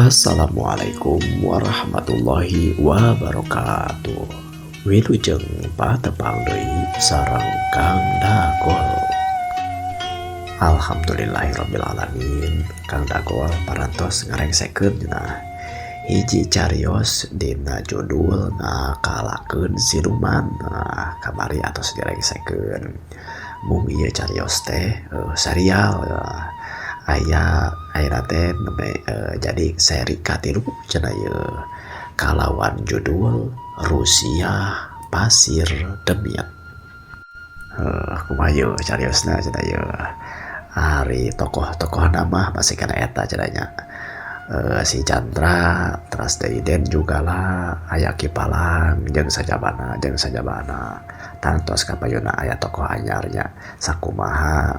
Assalamualaikum warahmatullahi wabarakatuh. Wilujeng patepang deui sareng Kang Dagol. Alhamdulillahirabbil alamin. Kang Dagol parantos ngarengsekeun cenah hiji carios dina judul ngakalakeun siluman. Nah, kamari atos direngsekeun. Mung ieu carios teh serial aya ayeuna teh nembe jadi seri katilu cenah ieu kalawan judul Rusia Pasir Demit. Kumaha ieu cariosna cenah ieu. Ari tokoh-tokohna mah masih kana eta cenah nya. Si Chandra teras deui Den Jugala aya Ki Palang jeung sajabana jeung sajabana. Tangtos kapayunna aya tokoh anyar nya sakumaha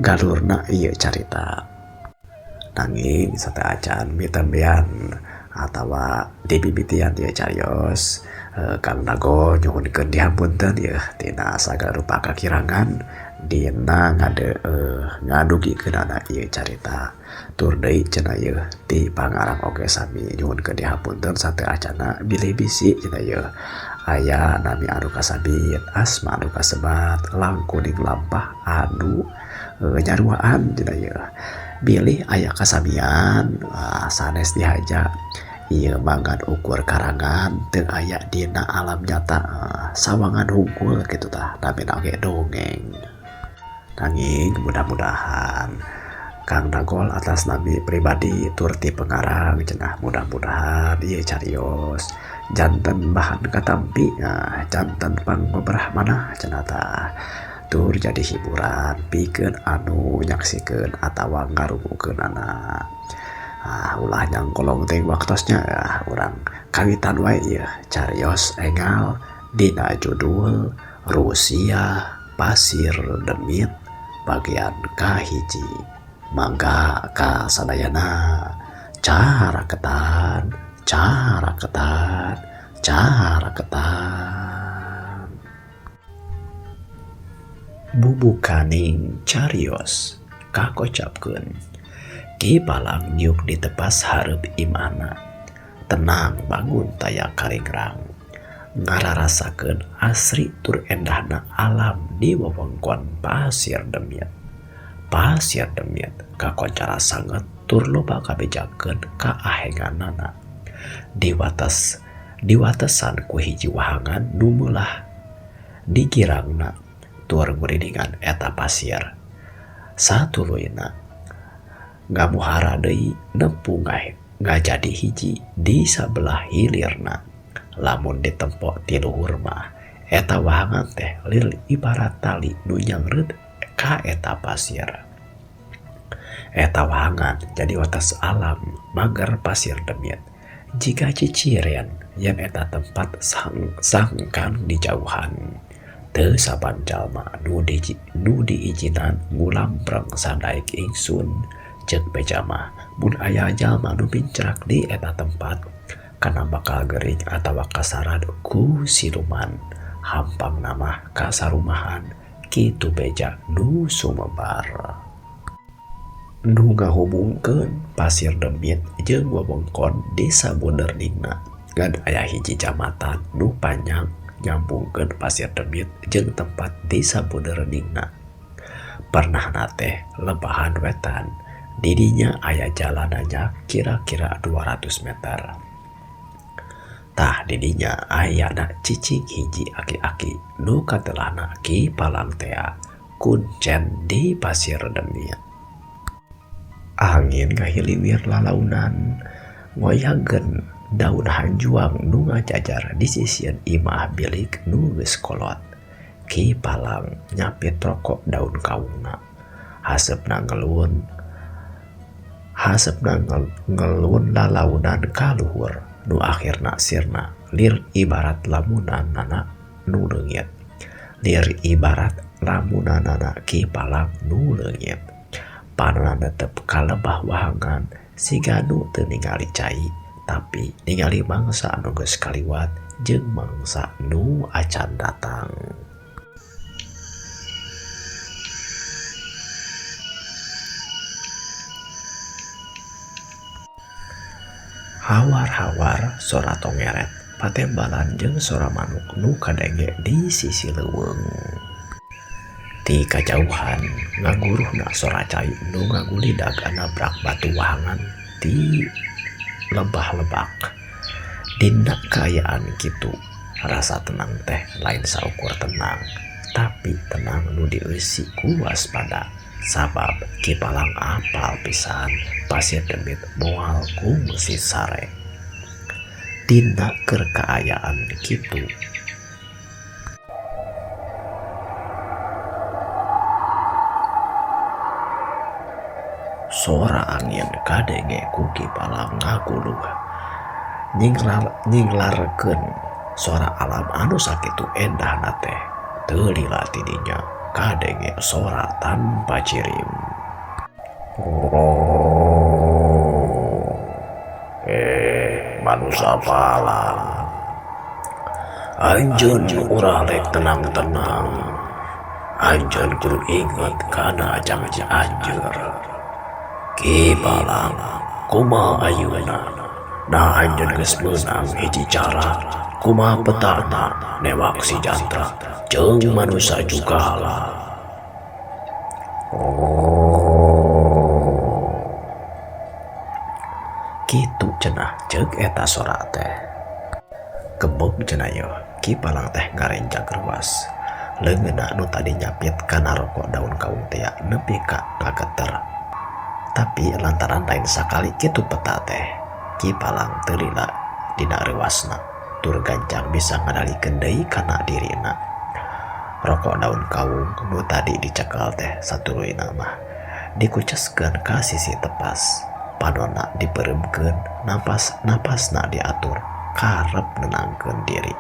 galurna ieu carita. Nanging sateuacan mitembean atawa dibibitian ieu carios, Kang Dago nyuhunkeun dihapunten yeuh tina sagala rupa kakirangan dina ngadugikeunana ieu carita. Tur deui cenah yeuh ti pangarang oge sami nyuhunkeun dihapunten sateuacanna bilih bisi cenah yeuh aya nami anu kasabit, asma anu kasebat, langkuning lampah anu nyaruaan cenah yeuh. Bilih aya kasamian sanes dihaja ieu mangan ukur karangan teu aya dina alam nyata, sawangan hungkul kitu tah namina oge dongeng. Nanging mudah-mudahan Kang Dagol atas nami pribadi tur ti pengarang cenah mudah-mudahan ieu carios janten bahan katampi, janten pangobrah manah cenah tah. Tur jadi hiburan pikeun anu nyaksikeun atawa ngarungukeunana. Ulah nyangkolong teuing waktosnya urang kawitan wae ieu carios enggal dina judul Rusia Pasir Demit bagian kahiji. Mangga ka sadayana caraketan caraketan caraketan. Bubukaning carios kakocapkeun. Ki Palang nyuk ditepas hareup imahna. Tenang bangun taya karingrang. Ngararasakeun asri tur endahna alam di wewengkon Pasir Demit. Pasir Demit kakoncara sanget tur loba kabejakeun kaahenganana. Diwates diwatesan ku hiji wahangan nu meulah digirangna tur ngurilingan eta pasir. Satuluyna ngamuhara deui nepung ngajadi hiji di sabelah hilirna. Lamun ditempo ti luhur mah eta wahangan teh lir ibarat tali nu nyangreut ka eta pasir. Eta wahangan jadi wates alam mager Pasir Demit. Jiga ciciren yen eta tempat sangkan dijauhan. Teu saban jalma nu diijinan ngulampreng sadaek ingsun ceuk beja mah mun aya jalma nu mincrak di eta tempat kana bakal gering atawa kasarad ku siluman. Hampangna mah kasarumahan kitu beja nu sumebar. Nu ngahubungkeun Pasir Demit jeung wewengkon Desa Bunderningna ngan aya hiji jambatan nu panjang nyambungkeun Pasir Demit jeung tempat Desa Bunderningna. Pernahna teh lebahan wetan didinya aya jalananya kira-kira 200 meter. Tah didinya ayana cicing hiji aki-aki nu katelahna Ki Palang tea kuncen di Pasir Demit. Angin ngahiliwir lalaunan ngoyagkeun daun hanjuang nu ngajajar di sisieun imah bilik nu geus kolot. Ki Palang nyapit rokok daun kaungna. Haseupna ngelun lalaunan ka luhur nu akhirna sirna lir ibarat lamunanana nu leungit. Lir ibarat lamunanana Ki Palang nu leungit. Panonna netep ka lebah wahangan siga nu teu ningali cai tapi ningali mangsa anu geus kaliwat jeung mangsa nu acan datang. Hawar-hawar sora tongeret, patembalan jeung sora manuk nu kadenge di sisi leuweung. Ti kajauhan ngaguruhna sora cai nu ngagulidag nabrak batu wahangan ti lebah lebak. Dina kaayaan kitu, rasa tenang teh lain saukur tenang, tapi tenang nu dieusi ku waspada. Sabab Ki Palang apal pisan pasir demit moal kungsi sare. Dina keur kaayaan kitu. Sora angin kadenge ku Ki Palang ngaguluh nyinglarkeun sora alam anu sakitu endahna teh. Teu lila ti dinya kadenge sora tanpa cirim. Eh, manusa palang. Anjeun urang rek tenang-tenang. Anjeun kudu inget kana janji anjeur. Ki Palang, kumaha ayeuna? Nah anjeun geus meunang hiji cara, kumaha petana newak si Jantra jeung manusa Jugala. Kitu cenah ceuk eta sora teh. Gebeg cenah yeuh, Ki Palang teh ngarenjag ruas. Leungeunna nu tadi nyapit kana rokok daun kaung tea nepi ka ngageter. Tapi lantaran lain sakali kitu peta teh, Ki Palang teu lila dina reuasna, tur gancang bisa ngadalikeun deui kana dirina. Rokok daun kaung nu tadi dicekel teh satuluyna mah dikuceskeun ka sisi tepas, panonna dipeureumkeun, napas napasna diatur karep nenangkeun diri.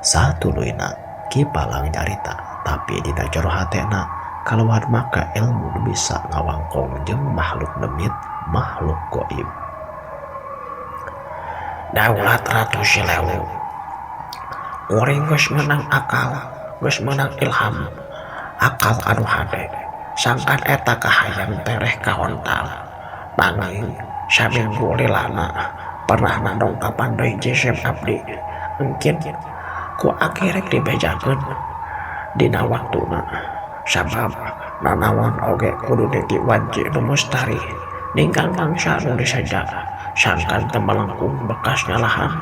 Satuluyna Ki Palang nyarita, tapi dina jero hatena kaluar maka ilmu nu bisa ngawangkong jeung makhluk demit, makhluk goib. Daulat Ratu Silewu. Kuring geus meunang akal, geus meunang ilham. Akal anu hade, sangkan eta kahayang tereh kahontal. Nanging saminggu lilana pernah nadongkapan deui jisim abdi. Engkin ku aki rek dibejakeun dina waktuna. Sabab nanaon oge kudu niti wanci nu mustari ninggal mangsa nu diseja sangkan teu melengkung bekas nyalahan.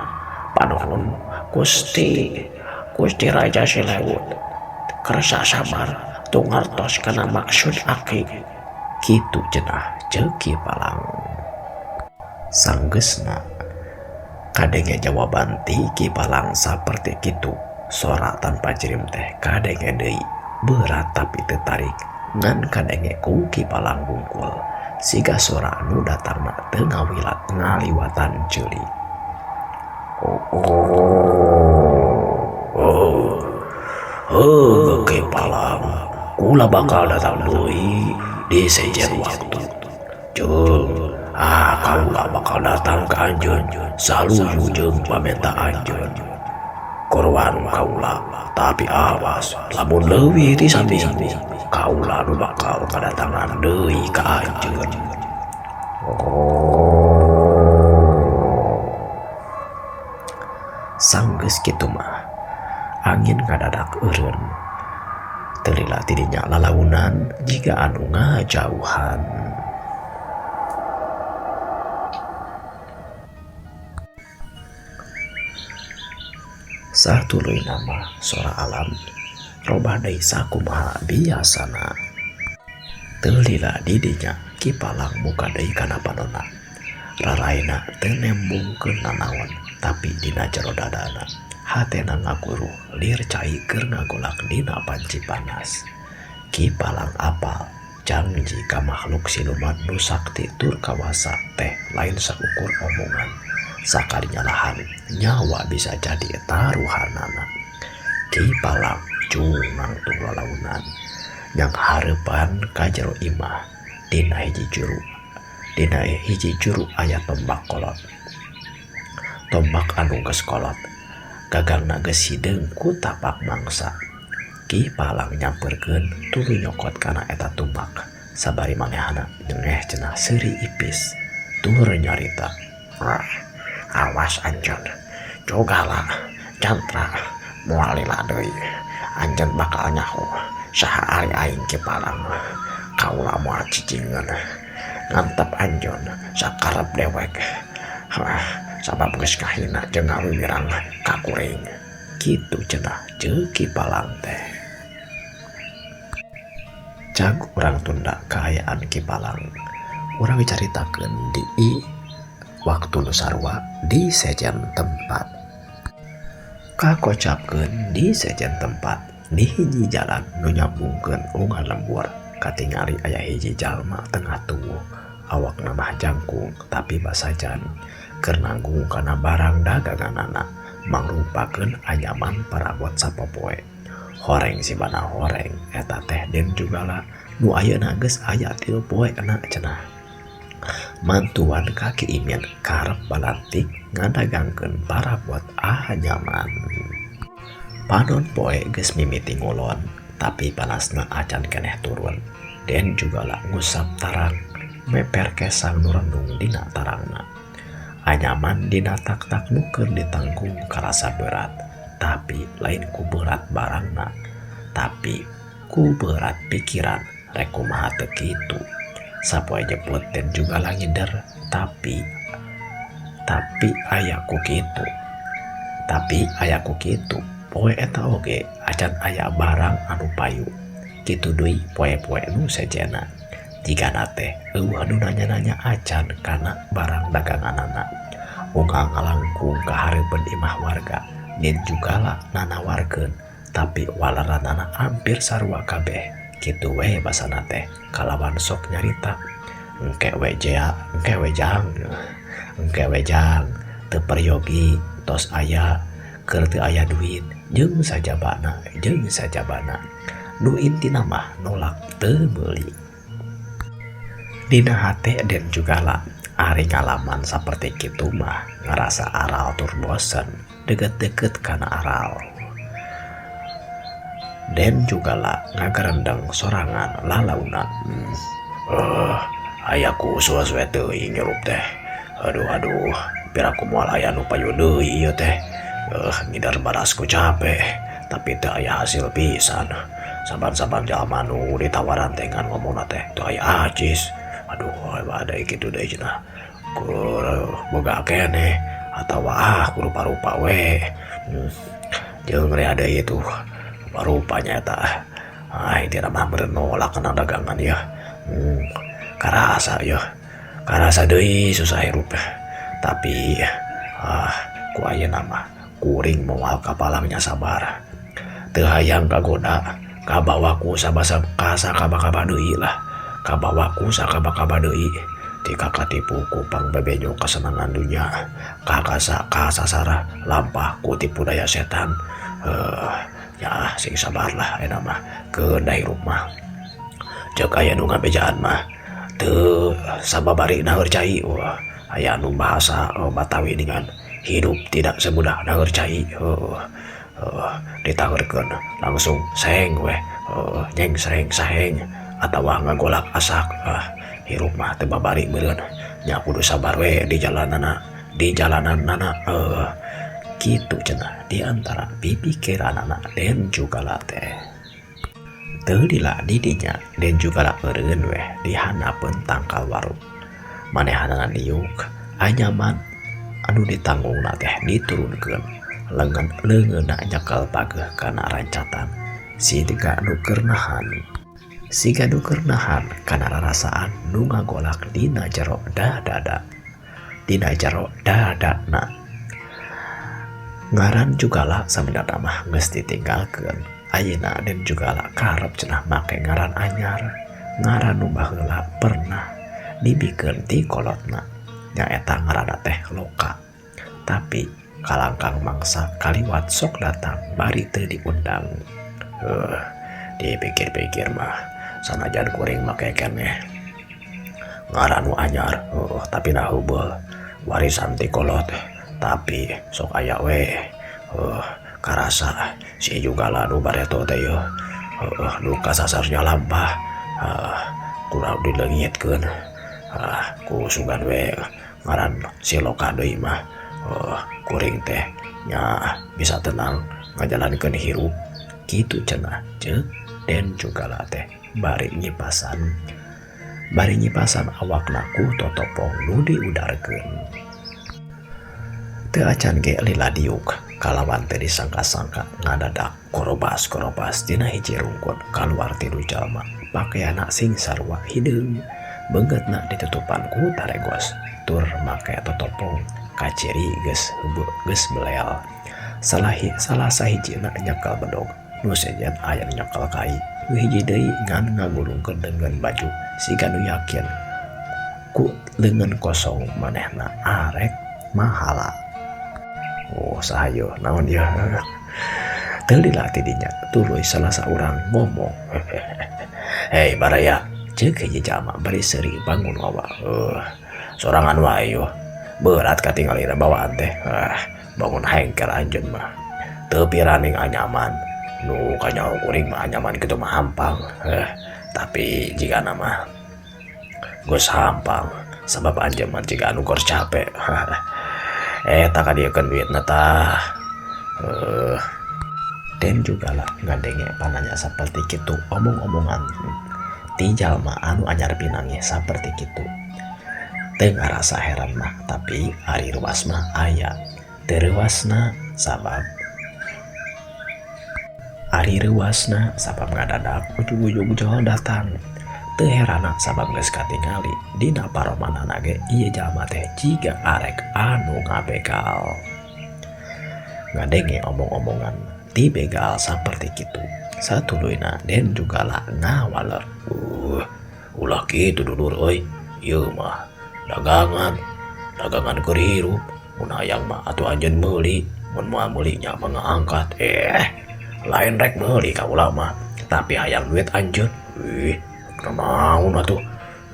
Panuhun Gusti, Gusti Raja Silewut kersa sabar tungartos kana maksud aki. Kitu cenah ceuk Ki Palang. Sanggeusna kadenge jawaban ti Ki Palang saperti kitu, sora tanpa jirim teh kadenge deui. Berat tapi teu tarik ngan kadenge ku Ki Palang bungkul siga sora nu datangna teu ngawilat ngaliwatan ceuli. Oh, oh, oh, Ki Palang, kula bakal datang deui di sejen waktu. Jeung, kaula bakal datang ka anjeun saluyu jeung pamenta anjeun. Korban kaula, tapi awas lamun leuwih ti saminggu kaula nu bakal kadatangan deui ka anjeun. Sanggeus kitu mah angin ngadadak eureun. Teu lila ti dinya lalaunan jiga anu ngajauhan. Satuluyna mah sora alam robah deui sakumaha biasana. Teu lila di dinya Ki Palang muka deui kana panonna. Raraina teu nembungkeun nanaon, tapi dina jero dadana hatena ngaguruh lir cai keur ngagolak dina panci panas. Ki Palang apal janji ka makhluk siluman nu sakti tur kawasa teh lain saukur omongan. Sakali nyalahan nyawa bisa jadi taruhanana. Ki Palang cunang tung lalaunan yang hareupan ka jero imah dina hiji juru. Dina hiji juru aya tombak kolot. Tombak anu geus kolot, gagangna geus hideung ku tapak mangsa. Ki Palang nyamperkeun tuluy nyokot kana eta tumbak. Sabari manehana nyengeh cenah seuri ipis tur nyarita. Awas anjeun Jugala Cantra moal lila deui anjeun bakal nyaho saha ari aing Ki Palang. Kaula moal cicingeun ngantep anjeun sakarep dewek. Sabab geus kahina jeung ngawiwirang ka kuring. Kitu cenah ceuk Ki Palang teh. Cag urang tunda kaayaan Ki Palang. Urang caritakeun di waktu nu sarua di sejen tempat. Kakocapkeun di sejen tempat di hiji jalan nu nyambungkeun unggal lembur katingali aya hiji jalma tengah tuwuh awakna mah jangkung tapi basajan keur nanggung kana barang daganganana mangrupakeun anyaman parabot sapopoe. Horeng sibana horeng eta teh Den Jugala nu ayeuna geus aya 3 poe na cenah. Mantuan ka Ki Imin karep balantik ngadagangkeun parabot anyaman. Panon poe geus mimiti ngulon tapi panasna acan keneh turun. Den Jugala ngusap tarang meper kesang nu renung dina tarangna. Anyaman dina tak-tak nu keur ditanggung karasa berat, tapi lain ku berat barangna, tapi ku berat pikiran rek kumaha teu kitu. Sapoe jeput Den Jugala ngider, tapi aya ku kitu. Tapi aya ku kitu. Poe eta oge acan aya barang anu payu. Kitu deui poe-poe nu sejenna. Jigana teh eueuh nu nanya-nanya acan kana barang daganganana. Unggal ngalangkung ka hareupeun imah warga, Den Jugala nanawarkeun, tapi waleranana hampir sarua kabeh. Kitu we basana teh kalawan sok nyarita. Engke we jea, engke we jang, engke we jang, teu peryogi tos aya, keur teu aya duit jeung sajabana, jeung sajabana. Nu intina mah nolak teu meuli. Dina hate Den Jugala ari ngalaman saperti kitu mah ngarasa aral tur bosen deket-deket kana aral. Den Jugala ngagerendeng sorangan lalaunan. Aya ku usul-usul teuing ngirup teh. Aduh aduh, piraku moal aya nu payu deui ieu teh. Ngidar baras ku capek, tapi teu aya hasil pisan. Saban-saban jalma nu ditawaran teh ngan ngomongna teh teu aya acis. Aduh, badai kitu deui cenah. Keur boga keneh atawa ku rupa-rupa we. Jeung rea deui tuh. Rupanya eta. Intina mah meureun nolak kana dagangan yeuh. Karasa yeuh. Karasa deui susah hirup. Tapi ku ayeuna mah kuring moal kapalangnya sabar. Teu hayang kagoda, kabawa ku sabasa kasakaba-kaba deui lah. Kabawa ku sakaba-kaba deui. Tika katipu ku pangbebenyo kasenangan dunya. Kakasa kasasara lampah ku tipu daya setan. Ya sing sabarlah eta mah keun da hirup mah. Ceuk aya nu ngabejaan mah teu sababari naheur cai. Wah, aya nu bahasa Batawi dengan hidup tidak semudah naheur cai. Ditaheurkeun langsung seng weh, nyeng seng saheng atawa ngagolak asak. Hirup mah teu babari meureun. Nya kudu sabar we di jalanana, di jalananana. Kitu cenah di antara pipikiranana Den Jugala teh. Teu lila di dinya Den Jugala eureun weh di handapeun tangkal waru. Manehanana niuk anyaman anu ditanggungna teh diturunkeun. Lengan leungeunna nyekel pageuh kana rancatan. Siga nu keur nahan. Siga nu keur nahan kana rarasaan nu ngagolak dina jero dadada. Dina jero dadana. Ngaran Jugala sabenerna mah geus ditinggalkeun. Ayeuna Den Jugala karep cenah make ngaran anyar. Ngaran nu baheula pernah dibikeun ti kolotna. Nyaeta ngaranna teh Loka. Tapi kalangkang mangsa kaliwat sok datang bari teu diundang. Dipikir-pikir mah sanajan kuring make keneh ngaran nu anyar, tapi nah heubeul warisan ti kolot. Tapi sok aya we. Karasa si Jugala nu bareto teh yeuh. Nu kasasarnya lampah. Kurang dileungitkeun. Ku sugan we ngaran si Loka deui mah. Kuring teh nya bisa tenang ngajalankeun hirup kitu cenah ceuk Den Jugala teh bari nyipasan awakna ku totopong nu diudarkeun. Teu acan ge lila diuk kalawan teh disangka-sangka ngadadak korobas-korobas dina hiji rungkun kaluar tilu jalma pakaianna sing sarua hideung beungeutna ditutupan ku taregos tur make totopong kaciri geus heubeut geus belel. Salah sahijina nyekel bedog nu sejen aya nu nyekel kai nu hiji deui ngan ngagulungkeun leungeun baju siga nu yakin ku leungeun kosong manehna arek mahala. Oh saha yeuh naon yeuh teu lila ti dinya tuluy salah saurang ngomong. Hei baraya ceuk hiji jalma bari seuri bangun wawa. Sorangan wae yeuh berat katingalina bawaan teh. Bangun hengker anjeun mah teu piraning anyaman nu kanyaho kuring mah anyaman kitu mah hampang. Tapi jigana mah geus hampang sabab anjeun mah jiga anu keur capek. Eta kadieukeun duitna tah. Den Jugala ngadenge pananya saperti kitu omong-omongan ti jalma anu anyar pinanggih saperti kitu. Teu ngarasa heran mah tapi ari ruas mah aya. Teu reuasna sabab ari reuasna sabab ngadadak ujug-ujug jol datang. Teu heranna sabab geus katingali dina paromanana ge ieu jalma teh jiga arek anu ngabegal. Ngadenge omong-omongan ti begal saperti kitu satuluyna Den Jugala ngawaler. Ulah kitu dulur euy, ieu mah dagangan keur hirup. Mun hayang mah atuh anjeun meuli, mun moal meuli nya mah ngaangkat. Lain rek meuli kaula mah, tapi hayang duit anjeun. Ih, naon atuh?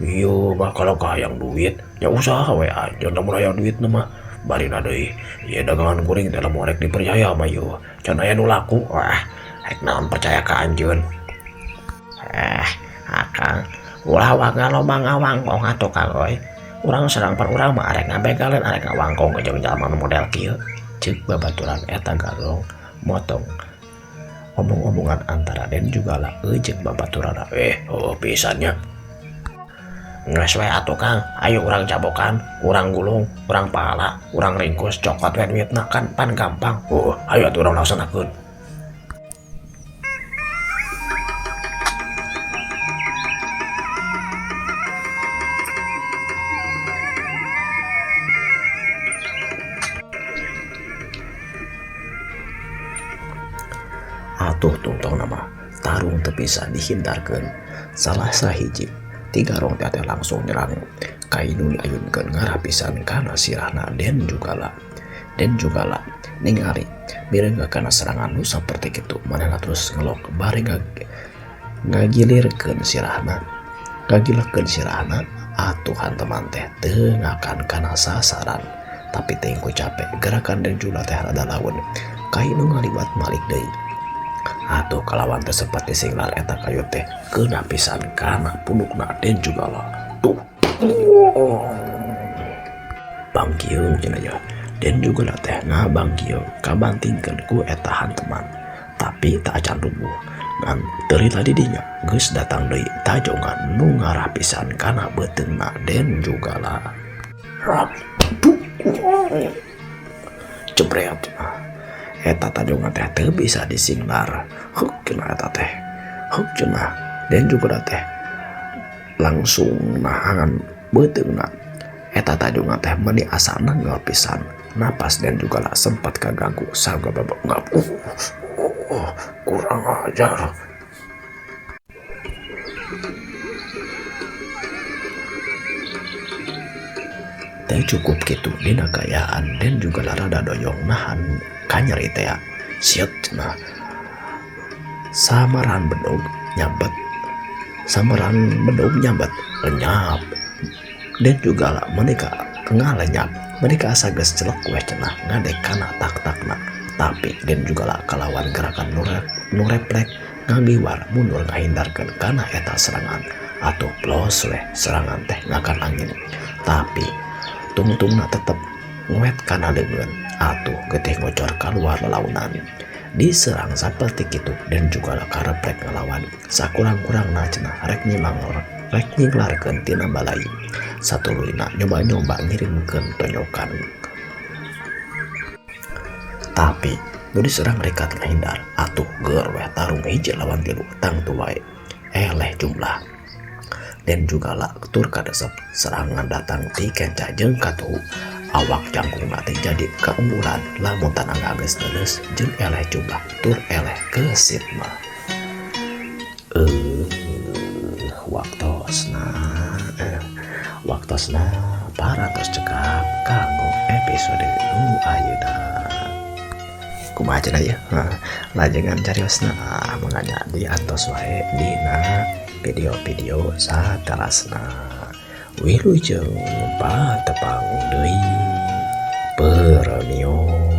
Ieu mah kalau kahayang duit, nya usaha we anjeun lamun hayang duit mah. Barina deui, ieu dagangan kuring teh lamun rek dipercaya mah ieu. Can aya nu laku. Wah, rek naon percaya ka anjeun. Akang, ulah waga loba ngawangkong atuh Kang euy. Urang serang pan urang mah arek ngabegaleun arek ngawangkong jeung jalma nu model kieu. Ceuk babaturan eta garong motong omong-omongan antara Den Jugala jeung babaturanna. Oh pisannya. Geus we atuh Kang, ayo urang cabokan, urang gulung, urang pala, urang ringkus, cokot we duitna kan pan gampang. Oh, ayo atuh urang laksanakeun. Atuh tungtong nama tarung teu bisa dihindarkeun. Salah sahiji tiga rong teh langsung nyerang. Kai nu diayunkeun ngarapisan kana sirahna Den Jugala. Den Jugala ningali mireunga kana serangan nu saperti kitu manehna terus ngelok bari ngagilirkeun sirahna. Ngagilekeun sirahna atuh hanteman teh teu ngakan kana sasaran. Tapi teuing ku capek gerakan Den Jugala teh rada laun. Kai nu ngaliwat malik deui. Atuh kalawan teh sempat disinglar eta kayu teh keuna pisan kana punukna Den Jugala. Tuh. Bangkieung cenah ya. Den Jugala teh ngabangkieung kabantingkeun ku eta hanteman. Tapi tak acan rubuh. Ngan teu lila di dinya geus datang deui tajongan nu ngarah pisan kana beuteungna Den Jugala. Jebret. Eta tajongan teh teu bisa disinglar. Heuk cenah eta teh. Heuk cenah. Den Jugala teh langsung nahan beuteungna. Eta tajongan teh meuni asa nengel pisan. Napas Den Jugala sempat kaganggu sagabab ngap. Kurang ajar. Teu cukup kitu dina gayaan Den Jugala rada doyong nahan kanyeri teh. Sieut cenah. Samaran bedog nyabet. Samaran bedog nyabet lenyap. Den Jugala menika ngalenyap. Menika asa geus celek weh cenah ngadek kana tak-takna. Tapi Den Jugala kalawan gerakan nu reflek ngagiwar mundur ngahindarkeun kana eta serangan. Atuh plos weh serangan teh ngakan angin. Tapi tungtungna tetep Nguet kana leungeun atuh getih ngocor kaluar lalaunan. Diserang saperti kitu Den Jugala karep rek ngalawan sakurang-kurangna cenah rek nyimang rek nyinglarkeun tina balai. Satuluyna nyoba-nyoba ngirimkeun tonyokan. Tapi nu diserang rikat ngahindar atuh geur weh tarung hiji lawan tilu tangtu wae eleh jumlah. Den Jugala tur kadesep serangan datang ti kenca jeung katuhu. Awak jangkungna teh jadi keunggulan lamun tanaga geus leuleus jeung eleh jumlah tur eleh kesit mah. Waktosna waktosna parantos cekap kanggo episode nu ayeuna. Kumaha cenah ieu? Lajengan cariosna mangga diantos wae dina video-video saterasna. Wilujeng patepang deui. Permios.